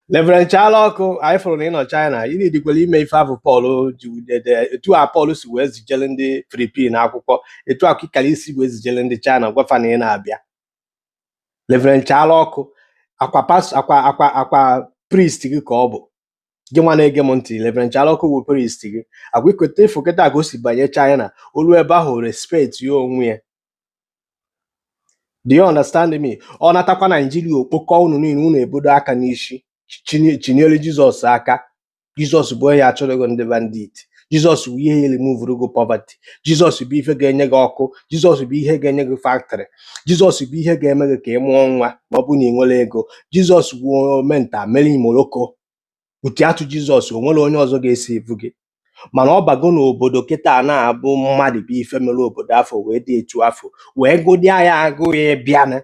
Reverend Chala Ọkụ, anyị fụrụ na ị nọ China, ị na-edikwara ime ife ahụ Pọl ji dede etu a Pọl si wee zijere ndị Filipin akwụkwọ, etu a ka ịkara isi wee zijere ndị China, gwafa na ị na-abịa. Reverend Chala Ọkụ, akwa pas akwa akwa akwa priest gị ka ọ bụ. Gị nwa na-ege m ntị, Reverend Chala Ọkụ bụ priest gị. Agwa ikote ịfụ kịta ka o si banye China, olu ebe ahụ respect ya onwe ya. Do you understand me? Ọ natakwa Naijiria, okpokọ unu niile, unu ebodo aka n'isi chinyere Jizọs aka. Jizọs bụ onye achọrọgo ndị bandit. Jizọs bụ ihe remove go poverty. Jizọs bụ ife ga-enye gị ọkụ. Jizọs bụ ihe ga-enye gị factory. Jizọs bụ ihe ga-eme gị ka ị mụọ nwa ma ọ bụ na ị nwere ego. Jizọs bụ omenta mere imoloko. Uti atụ Jizọs, o nwere onye ọzọ ga-esi evu gị. Mana ọ bago n'obodo kịta na-abụ mmadụ bụ ife mere obodo afọ wee dị etu afọ wee gụdịa ya agụụ ya bịanụ.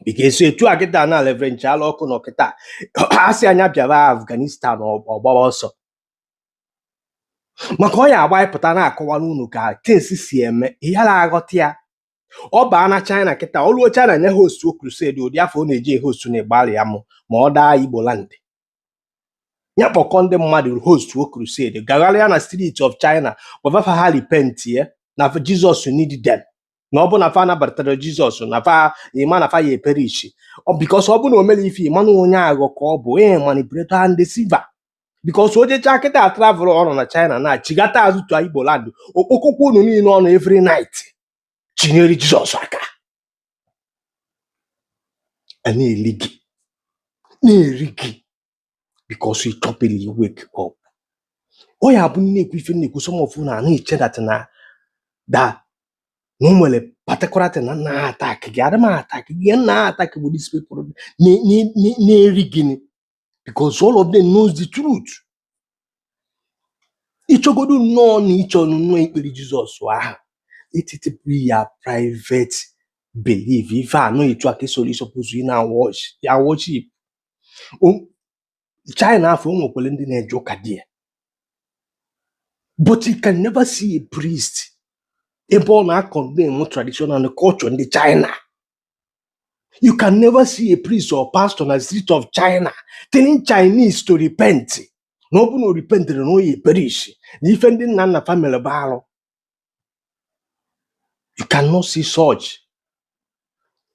Because etu a kịta na Reverend Chala Ọkụ nọ kịta, a sị anya bịara Afghanistan, ọ gbara ọsọ maka ọ ya agba pụta na-akọwara unu ka things si eme ihe aghọta ya. Ọ baa na China kịta, ọ ruo China nye host crusade ụdị afọ ọ na-eji host na ịgbalị ya mụ ma ọ daa Igbo land, ya kpọkọ ndị mmadụ host crusade, gagharịa na street of China, gwafafa ha repent ye na Jizọs need them, na ọ bụ na fa nabatara Jizọs na fa ịma na fa ya eperish ọ, because ọ bụ na o mere ife ịma na onye aghọ ka ọ bụ, onye manipulator and deceiver, because o jechaa kịta travel, ọ nọ na China na chigata azụ to Igbo land, okpokokwa unu niile ọnụ every night chinyere Jizọs aka, a na-eli gị, na-eri gị, because ị chọpụrụ wake up. Ọ ya bụ nnekwu ife nnekwu. Some of unu na-eche that na that na o nwere particular thing na na attack gị. Adị m attack gị na attack bụ these people na-eri gịnị, because all of them knows the truth. Ịchọgodu nnọọ na ịchọ nnọọ ikpere Jizọs ahụ, etiti ya private belief, ife anọ etu a ka esoro suppose ị na ya worship. China afọ o nwekwara ndị na-eje ụka dị ya, but you can never see a priest ebe ọ na-condemn traditional and culture ndị China. You can never see a priest or pastor na street of China telling Chinese to repent, na ọ bụ na o repentịrị na o ya perish, na ife ndị nna nna family bụ arụ. You cannot see such.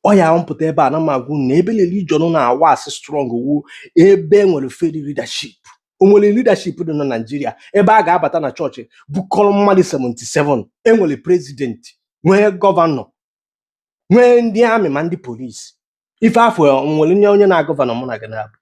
Ọ ya mpụta ebe a na m agwụ na ebe religion na-awa asị strong wu ebe e nwere failed leadership. O nwere leadership dị na Nigeria ebe a ga-abata na chọọchị bukọrọ mmadụ 77, enwere president, nwee governor, nwee ndị army ma ndị polisi, ife afọ nwere nye onye na-agọvanọ mụ na gị na-abụ.